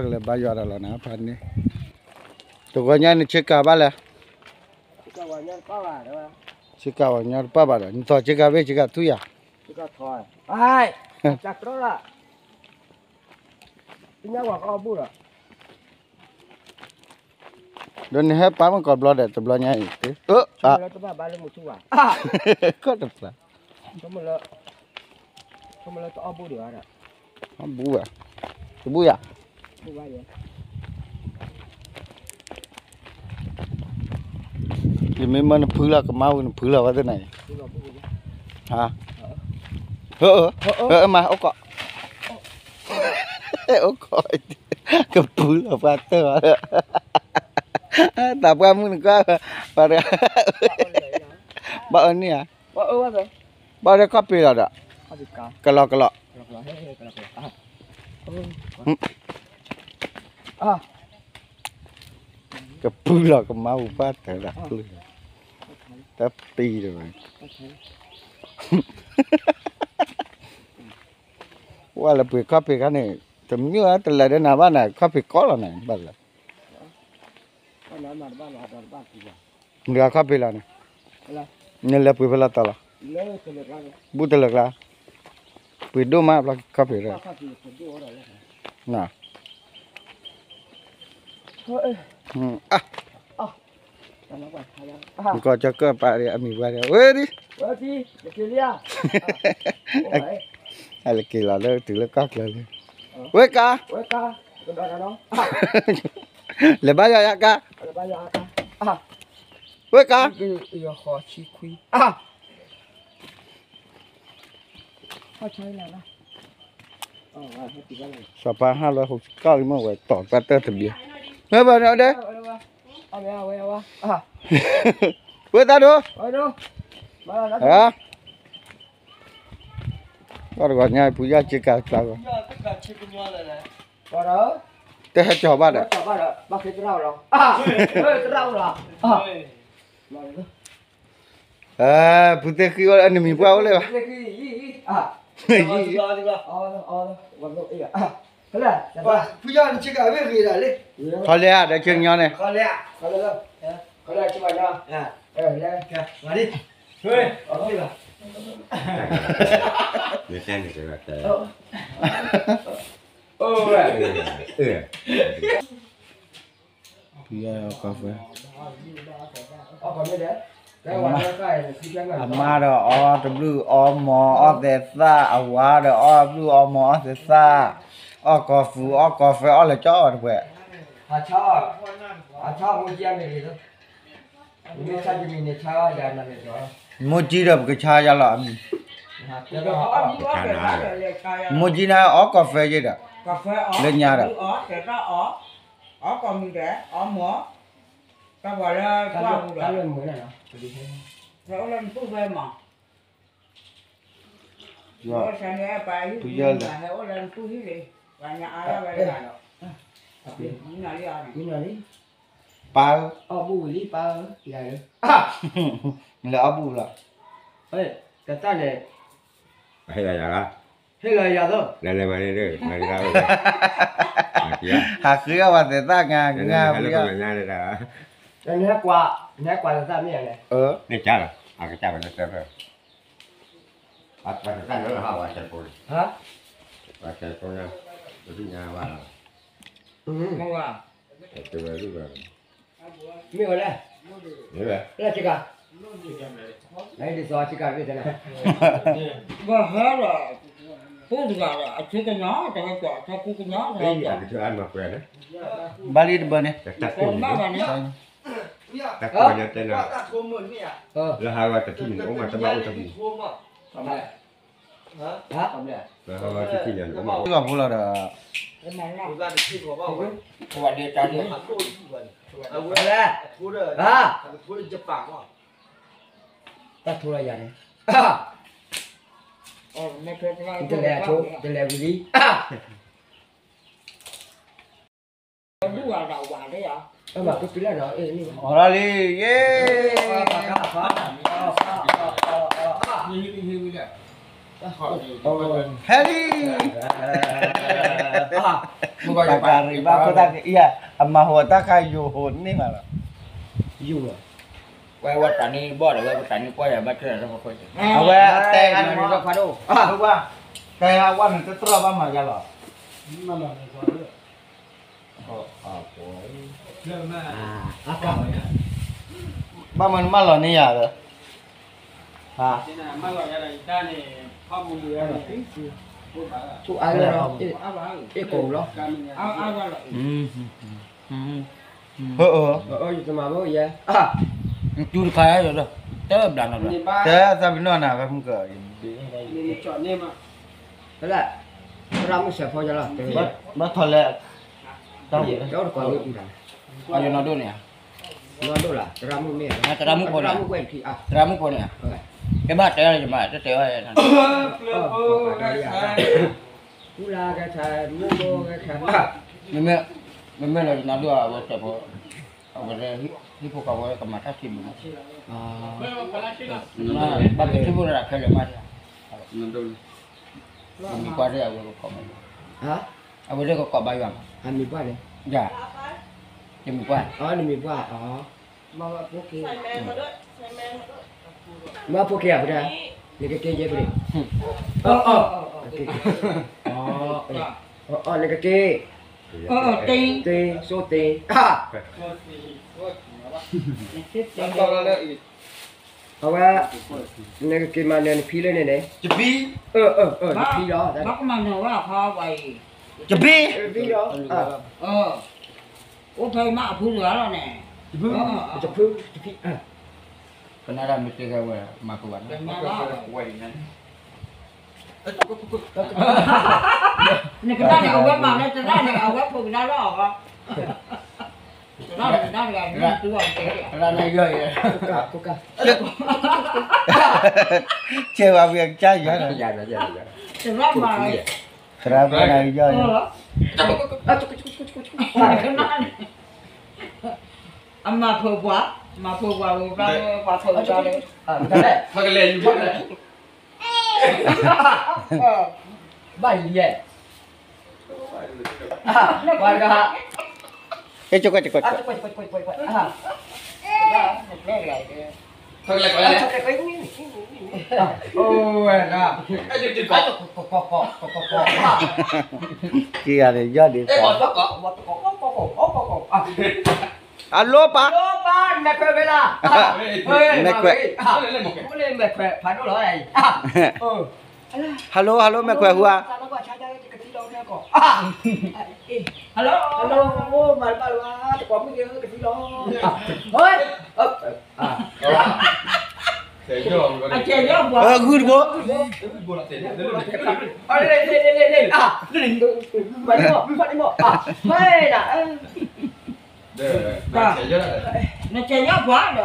ကလဲၤဘါယွၤဒီးလီၤနၤ ဖးန့ၣ်, တဂီၤညါန့ၣ်ဆ့ကၤဘၣ်လဲၣ်, ဆ့ကၤဝဲညါတပၣ်ဘၣ်ဒီး နသီၣ်ဆ့ကၤဘ့ၣ်ဆ့ကၤထူယၤ, ဒီးနဟဲပာ်မ့ၢ်ကီးဘျီဒီး တဘျီညါအံၤ, ကီၢ်တပျၢ် ဘူးဘၣ်, တဘူးယၤ, ယမ့ၢ်မၢနဖုလီၤ ကမါဝံၤနဖုလီၤဝဲသ့ၣ်နၤအံၤ, မၤအိၣ်ကီး, အိၣ်ကီး, ကဖုလီၤပှၤတၢၢ်ဘၣ်, သးပှၢ်မုၣ်နကွၢ်, ဘၣ်အၢန့ၣ်ဧါ, ဘၣ်အၢခီၣ်ဖံးလီၤဒီး, ကလီကလီ, ကဖုလီၤကမါဝံၤပှၤတၢၢ်ဒၣ်, တပံၤတဝဲ, ဝဲလၢပှ့ၤခီၣ်ဖံးခါန့ၣ်, တမ့ၢ်ဝဲတလဲၤဒီးနၤဘၣ်နၤ ခီၣ်ဖံးကီလီၤနၤဘၣ်လၢ, မ့ၢ်ခီၣ်ဖံးလီၤန့ၣ်, နလဲၤပှ့ၤဖဲလဲၣ်တီၤလီၤ, ဘူးတလၢာ်ကျါ, ပှ့ၤဒိၣ်မးဘျီခီၣ်ဖံးဒီး, ကီၢ်ကၢၣ်ပာ်ဒီးအမံၤပှၤဒီး ဝဲဒ်, အလၢက့ၤလီၤလၢတုၤလၢကီၢ်ချၢလံ, ဝဲကါ, လဲၤဘါယွၤယါကါ, ဝဲကါ, စီၤပၤဟးလီၤ ဟိကီၢ်လံမ့ၢ်ဝဲတီၤပှၤတၢၢ်တဘ့ၣ်, မ့ၢ်ဘၣ်န့ၣ်ဒဲး, ဝဲသးဒိၣ်, ကီၢ်တဂီၤညါဖုယီၢ်ဆ့ကၤကျါဂီၤ, တဟဲကၠီၤဘၣ်ဒီး, ဖုသ့ၣ်ဃံအိၣ်လၢနမံၤပှၢ်အိၣ်လၢဘၣ်, ခီလဲၣ်ဧါ ဒီးဆ့ကညီန့ၣ်, ဖုယီၢ်အကီၢ်ဖဲ, အမါဒီးအီၣ်တဘျုးအီၣ်မီၤအီၣ်သဲးသၣ်, အဝၤဒီးအီၣ်ဘျုးအီၣ်မီၤအီၣ်သဲးသၣ်, အီၣ်ကီၢ်ဖု အီၣ်ကီၢ်ဖဲ အီၣ်လၢကၠီအီၤတပှဲၤ, မိၢ်ကံဒီးပကဆါယၤလီၤအမံၤ, မိၢ်ကံန့ၣ်အီၣ်ကီၢ်ဖဲယဲဒီး, လၢညါဒီး, ဖုယီၢ်လၢ, ပၢ်ဧၢ, လဲၤအီၣ်ဘူၣ်လီၤ, တၢ်န့ၣ်, ဟ့ၣ်လီၤယၤလီၤ, ဟ့ၣ်လီၤယၤသိး, လဲၤလဲၤမၤန့ၣ်, ဟးဃ့အီၣ်ပှၤသဲးသၣ်ငါ, နဟဲကွၢ်သဲးသၣ်မ့ၢ်ဧါန့ၣ်, န့ၣ်ကၢ်လီၤ, အကစၢ်ဝဲလၢသၢဖျၢၣ်, ပှၤသဲးသၣ်လၢဟးဝဲတကိးန့ၣ်, ပှၤသဲးသၣ်, ပသ့ၣ်ညါဘၣ်လီၤ, မ့ၢ်ဝဲလဲၣ်, မ့ၢ်ဝဲ, လၢဆ့ကၤ, လၢဒ်သိးဆ့ကၤတဘ့ၣ်သ့ၣ်န့ၣ်, ပှၤဟဲဒီး, ပှၤတဂၤဒီး အဆ့ကညီတဟဲကီး အဆ့ကညီတဟဲကီး, ဘၣ်လံတဘၢန့ၣ်, တၢ်ကိး, လၢဟးဝဲတထံၣ်န့ၣ် အိၣ်မးတဘၣ်အိၣ်တပူၤ, လၢဟးဝဲတထံၣ်န့ၣ် အိၣ်မး, ဖိလီၤဒီး, တၢ်ထိလီၤယၤန့ၣ်, တလဲၤအဆိ တလဲၤဝံၤလံ, အီလီၤလံ, ယ့, အ ဟဲလံ, တၢ်ကရံၣ်ဘၣ်ခိၣ်တၢ်က့ၤအံၤ, အမၤဟိးတၢ်ခါယိာ်ဟိးန့ၢ်မးလီၤ, ယိာ်လီၤ, ဝဲဝဲတၢ်န့ၣ်ဘီၣ်ဒီး ဝဲပတၢ်န့ၣ်ကွၢ်ယၤဘၣ်ထွဲဒီးတၢ်ဖီခိၣ်, အဝဲတဲအါန့ၣ်, တဲအါဝဲန့ၣ် တတြီၢ်ဘၣ်မၤယၤလီၤ, ဘၣ်မနုၤမၢလီၤန့ၢ်ယၤဒီး, ဆူအါလၢ, အ့ၣ်ကိၣ်လီၤ, ယတမၤဘၣ်ယဲ, တူၢ်တခါဒီး, တဲဘျါနီၤ, တဲသးပ့ၤနီၣ်နၤ ဖဲမုၢ်က, ဖဲလဲၣ်, သရၣ်မုၣ်စဲးဖိယလီၤ, ဘၣ်ထီၣ်လဲၣ်, တၢ်တကွၢ်လၢအံၤ, ယနီၢ်ဒိၣ်န့ၣ်ဧါ, နီၢ်ဒိၣ်လၢ သရၣ်မုၣ်မ့ၢ်, သရၣ်မုၣ်ဖိန့ၣ်, သရၣ်မုၣ်ဖိန့ၣ်, ကဘၣ်တဲယမး တတဲဝဲ, မ့မ့ၢ်လၢယနီၢ်ဒိၣ်အဝဲစဲးဖိ, အဝဲလၢ ဟံၣ်ဖိဃီဖိကမၤတၢ်ထံၣ်မး, ဘၣ်က့ၤထံၣ်ဖိတၢ်ခဲလၢာ်မး, မံၤကွၢ်သ့ၣ်အဝဲကကိးမး, အဝဲသ့ၣ်ကကိးဘၣ်ယွၤမး, အမံၤပှၢ်န့ၣ်, ယၤ, ယမံၤပှၢ်, အနမံၤပှၢ်, မ့ၢ်ဖိက့ၤဧါပဒၣ်, နကက့ၤယဲပဒၣ်, အ, အ, နကက့ၤ, သ့, စိသ့, အဝဲ, နကက့ၤမၤနၢၤနဖံလၢန့ၣ်န့ၣ်, နဖံလီၤ, ယဖံ, အိၣ်ဖဲမးအဖုတဂၤလီၤန့ၣ်, ယဖံ, ကနၣ်ဒၣ်မ့ၢ်တဲဝဲ, မၤပှၤ, နကနၣ်န့ၣ် အဝဲမၤလၢတနၣ်န့ၣ် အဝဲဖိကဒါလီၤအီၤ, တနၣ်န့ၣ် တနၣ်တဂၤန့ၣ် တူၢ်အီၤကဲ, ကဲဝဲဝံၤအကစၢ်ယွၤ, တနၣ်မၤ, သရၣ်ဖိနၤယီၤ, အမၤဖုးပှၤ, မၤဖုးပှၤဝံၤဘျီလၢ ပှၤဖုးကဒါလၢ, မကလဲၤယူၤဘၣ်လဲၣ် ဘၣ်ယံၤယဲၢ်, ပှၤတဂၤ, အဲ, က့ၤဂၤန့ၣ် ယီၢ်ဒ်, အလိၣ်ပၢ်, မဲာ်ခွဲး, မဲာ်ခွဲးဖးဒိၣ်လီၤ, hello hello မဲာ်ခွဲးဟူဧါ, hello hello မၤတဘၣ်လၢၤဘၣ် တကိးမုၣ်က့ၤကသံလီၤ, အဂုၢ်တဘိ, နဆဲးယီၢ်ပှၤဒီး, ဆ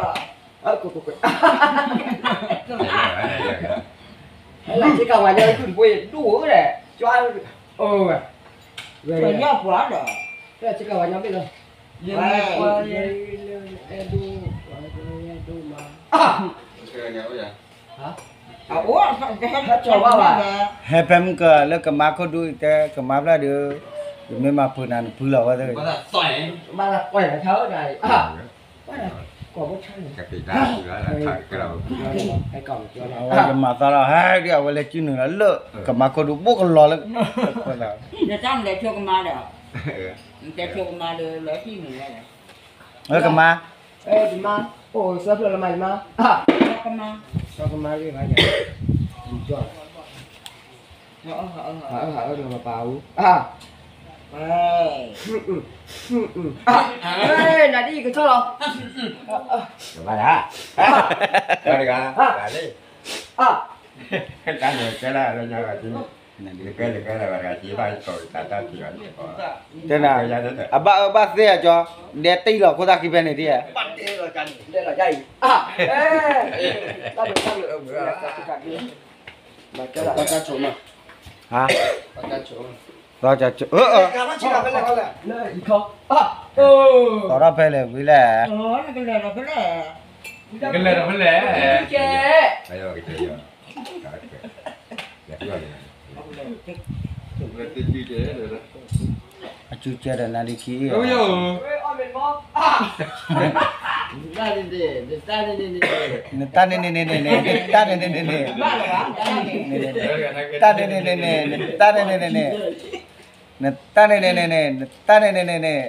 ဲးယီၢ်ပှၤဒီး, ဟဲဖဲမုၢ်ကလၢကမါခိၣ်ဒူၣ်အံၤတဲ ကမါဖျၢၣ်ဒီး, ယမ့ၢ်မၤဖုးနၤနဖုးလီၤဝဲသ့ၣ်, ယမၤသးလီၤ ဟဲဒ်အဝဲလဲၤကံၣ်နုာ်လီၤလၢကမါသီလီၤ ဟဲဒ်အဝဲလဲၤကံၣ်နုာ်လၢကမါခိၣ်ဒူၣ် ဘိၣ်ကလီၤလၢ, ကမါ, ကမါ, ကမါ, အိၣ်သၢဖျၢၣ်လၢမၤယမါ, ကမါ, ကမါ, ဟးအၢဟးအၢ, နၤဒ်အံၤကဆီလီၤ, တဂၤ, တဂၤ, တၢ်န့ၣ်ကဲလၢလၢညါ, တဲနၤ, အဘၣ်အၢဘၣ်သီအကၠီ, ဒဲတံၢ်လီၤခိၣ်သၣ်ခံဖဲန့ၣ်ဒ်, တၢ်ဆိမး, ဟါ, တၢ်ဆိမး, သီထီၣ်ဖဲလဲၣ်ဝံၤလဲၣ်, ကလဲၤဒီးဖဲလဲၣ်, ကလဲၤဒီးဖဲလဲၣ်, ကဲ, ကဲ, အစူၢ်ကဲဒီးနၤဒံးခံအံၤ, နတၢ်န့ၣ်န့ၣ်န့ၣ်, နတၢ်န့ၣ်န့ၣ်န့ၣ်, နတၢ်န့ၣ်န့ၣ်န့ၣ်, နတၢ်န့ၣ်န့ၣ်န့ၣ်, နတၢ်န့ၣ်န့ၣ်န့ၣ်, နတၢ်န့ၣ်န့ၣ်န့ၣ်န့ၣ်,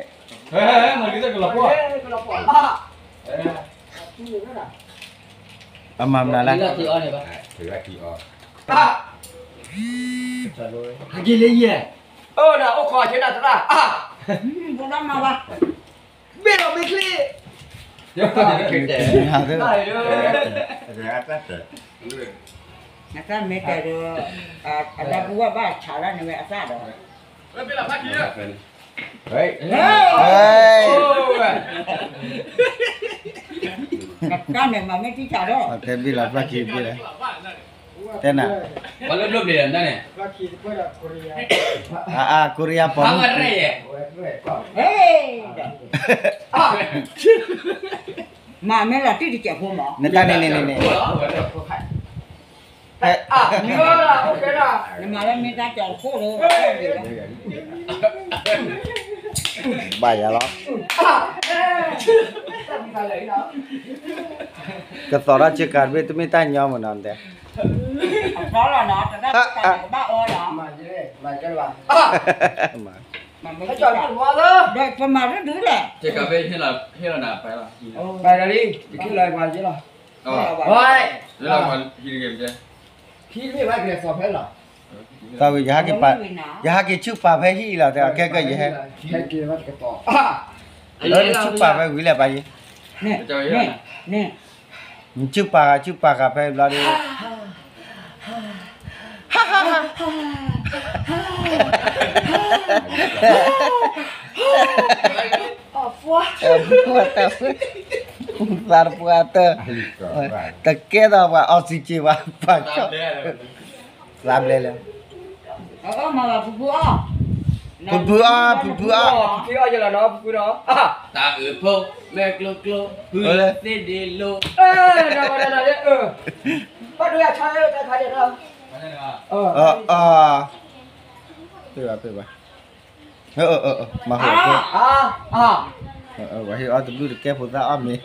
အမၤမနုၤလဲၣ်, ဟဲက့ၤလၢယဲၢ်, အိၣ်ခိးဆဲဒၣ်သရၣ်, ဘၣ်လီၤမ့ၢ်ချ့, အတၢ်မ့ၢ်တဲဒီး, အတၢ်ပူၤဘၣ်ဆးလၢန့ၣ်ဝဲအသၣ်ဒီး, နတၢ်န့ၣ်မၤမ့ၢ်တံၢ်ဆးဒီး, တဲဘ့ၣ်လီၤဖျၢၣ်ခံဘ့ၣ်လီၤ, တဲနၤ, ပှၤလၢဘျိဘ့ၣ်လီၤနတၢ်န့ၣ်, အါ ကိရံယါပိာ်မုၣ်, မၤမ့ၢ်လီၤတံၢ်တစဲးဖိမး, နတၢ်န့ၣ်န့ၣ်န့ၣ်န့ၣ်, နမၤလၢမ့ၢ်တၢ်ကီၤခိၣ်လၢ, ဘၣ်ယၤလီၤ, ကသီၣ်ထီၣ်ဆ့ကၤတဘ့ၣ် တမ့ၢ်တၢ်ညီမးနီၤ, အသီလီၤနီၤ, တဘၣ်အီဒီး, မၤ, ပမၤတဒုလဲၣ်, ဆ့ကၤဖဲဟ့ၣ်လီၤနၤပၢ်လီၤ, ပၢ်လီၤလံ, တခံလီၤပှၤယ့လီၤ, ဟံၣ်တဂ့ၤ, သးဝံၤ ယဟဲက့ၤပာ်, ယဟဲက့ၤဆူၣ်ပာ်ဖဲဟံၣ်အံၤလီၤ, တဲအကဲကဲယဟဲ, ဆူၣ်ပာ်ဖဲဝံၤလဲၣ်ပၢ်ယ့, နဆူၣ်ပာ်ဂၤဆူၣ်ပာ်ဂၤဖဲဘျီဒီး, သးတပှၢ်တၢၢ်, တကဲထီၣ်ပှၤ oxygen ပှၤ, ပှၤကၠီၣ်, သးဘျဲလၢ ပူၤပူၤအီၣ်, ပူၤပူၤအီၣ်, ပူၤပူၤအီၣ်, ပူၤပူၤအီၣ်ယလီၤနီၤ, ပူၤပူၤနီၤ, တၢ်အုးဖိ, မဲာ်ကျိၤကျိၤ, ဖုသ့ၣ်ဒ့လိၤ, ဘၣ်ဒိယဆါလၢတၢ်ခါဒဲးနီၤ, ပ့ၢ်ဘၣ်ပ့ၢ်ဘၣ်, မၤဟိၣ်ဖိ, ပှၤဟ့ၣ်အီၣ်တဘျုး တကဲဖိသၣ်အီၣ်မ့ၤ,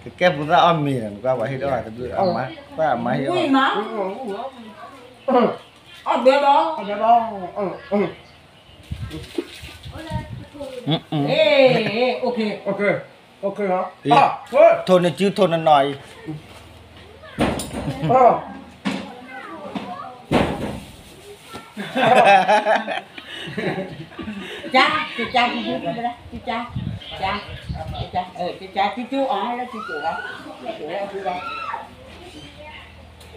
တကဲဖိသၣ်အီၣ်မ့ၤန့ၣ် ကွၢ်ပှၤဟ့ၣ်အီၣ်တဘျုး, အမါ, ကွၢ်အမါဟ့ၣ်အီၣ်, အီၣ်ဘဲဘီ, ထိၣ်နစုထိၣ်နနီၢ်အံၤ, ကၠါ, ကၠါ, ကၠါ, ကၠါ, ကၠါ, ကၠါ, ကၠါ,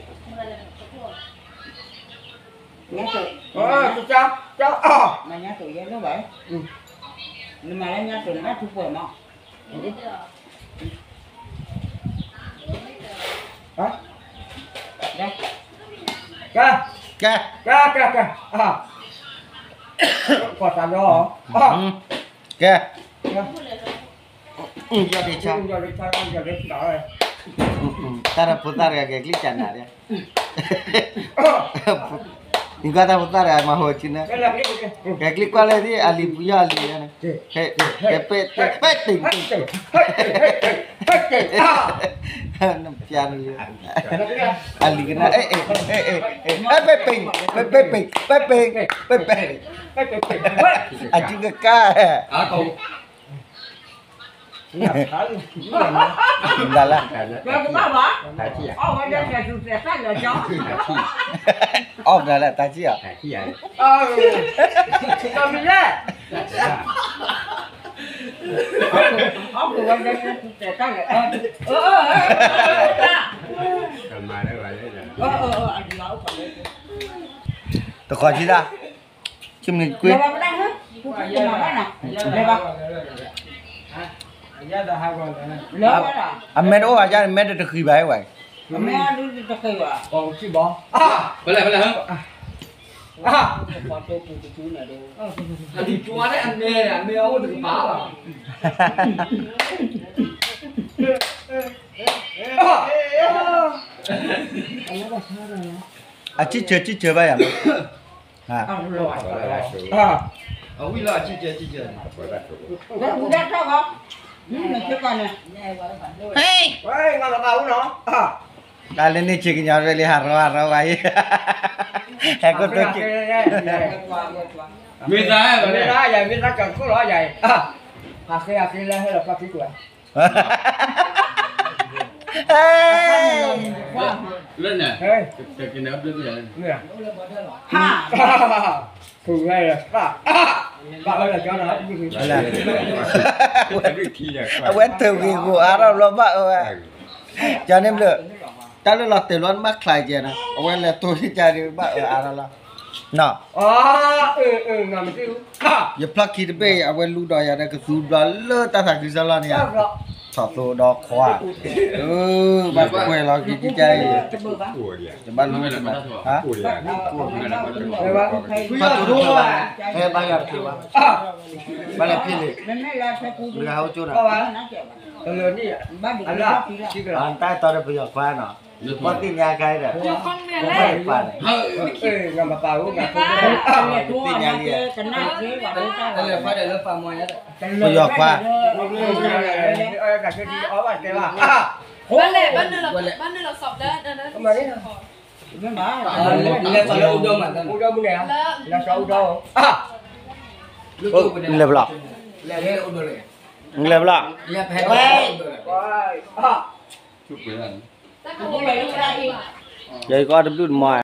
ညါတိၣ်, မၤညါတိၣ်ယဲလိၣ်ဘၣ်, နမၤလၢညါတိၣ်နဘၣ်ထူပှဲၤမး, ကဲ, ကဲ, ကဲ, ကဲ, ကဲ, ကဲ, ကဲ, တၢ်ဖိသၣ်တဂၤကဲကျံးကၢ်နၤဒၣ်, နကွၢ်တၢ်ဖိသၣ်တဂၤမၤဟိုဆူန့ၣ်, ကဲကျံးကွၢ်လၢဒ်အလံၤပူၤယီၢ်အလံၤန့ၣ်, ပဲပဲပဲပဲ, နပျါန့ၣ်လၢ, အလံၤကနၣ်, ပဲပဲ, ပဲပဲ, ပဲပဲ, ပဲပဲ, အစုကကါ ဒၣ်လၢ, အီၣ်ဒၣ်လၢတၢ်စံၣ်အီၤ, တခီဆံဒၣ်, ဆံမ့ၢ်ကွ့, အမဲတအိၣ်ဘၣ်ယါန့ၣ် မဲတတဃံဘၣ်ဝဲ, ဖဲလဲၣ်ဖဲလဲၣ်, အမဲအမဲအိၣ်တကပၤဘၣ်, အစံၣ်ဆၢစံၣ်ဆၢဘၣ်ယၤမး, အဝံၣ်လီၤအစံၣ်ဆၢစံၣ်ဆၢ, ဟဲ, တၢ်လၢန့ၣ်ဆ့ကညီၤရဲလံ ဟးရီဟးရီဝဲအံၤ, ဟဲကိၣ်တိၢ်က့ၤ, မ့ၢ်သး, မ့ၢ်သးယၤ မ့ၢ်သးကၢၤခိၣ်လီၤယၤအံၤ, ဟးဃ့ဟးဃ့လၢဟဲလီၤပျီခံကွၢ် လၢန့ၣ်, ဟဲ, ပူၤဝဲလၢသၣ်, ဘၣ်ဝဲလၢကၠီနီၤ, အဝဲတဂ့ၤဂိၢ်အါထီၣ်ဘျီဘၣ်အၢဝဲ, ကန့ၣ်ဘျၢ, တၢ်လၢလီၤတဲာ်လီၤနမ့ၢ်ချါကဲနီၤ အဝဲလဲၤတိၢ်ကဲဒုးဘၣ်အၢအါထီၣ်လီၤ, နီၤ ယဖျီၣ်ခံတဘ့ၣ်အံၤ အဝဲလူဒီးယၤဒီးကသူဘျီလၢတၢ်သးခုကစီၣ်လီၢ်န့ၣ်ဧါ, ထီၣ်သိဒီးခွါ, ဘၣ်ကွဲးလီၤက့ၤကကါအံၤ, ယဘၣ်လူ, ဟါ, ဖဲဘါယွၤတချုးဘၣ်, ဘၣ်လဲၤဖံးလံာ်, မတၤဟဲအိၣ်ကၠိနီၤ, တၢ်အဲၣ်တီဒီးပယီၤခွါနီၤ, ပှၤသ့ၣ်ညါခါဒီး, ပှၤသ့ၣ်ညါလံ, ပယီၤခွါ, ဘၣ်လဲၣ်, ဘၣ်နုာ်လီၤ, ဘၣ်နုာ်လီၤစီၤလၢ, လဲၤစီၤလၢအိၣ်ဒီးမး, လဲၤစီၤအိၣ်ဒီး, လဲၤဘျီ, လဲၤဘျီ, ယကီၢ်တဘျုးတမီၤ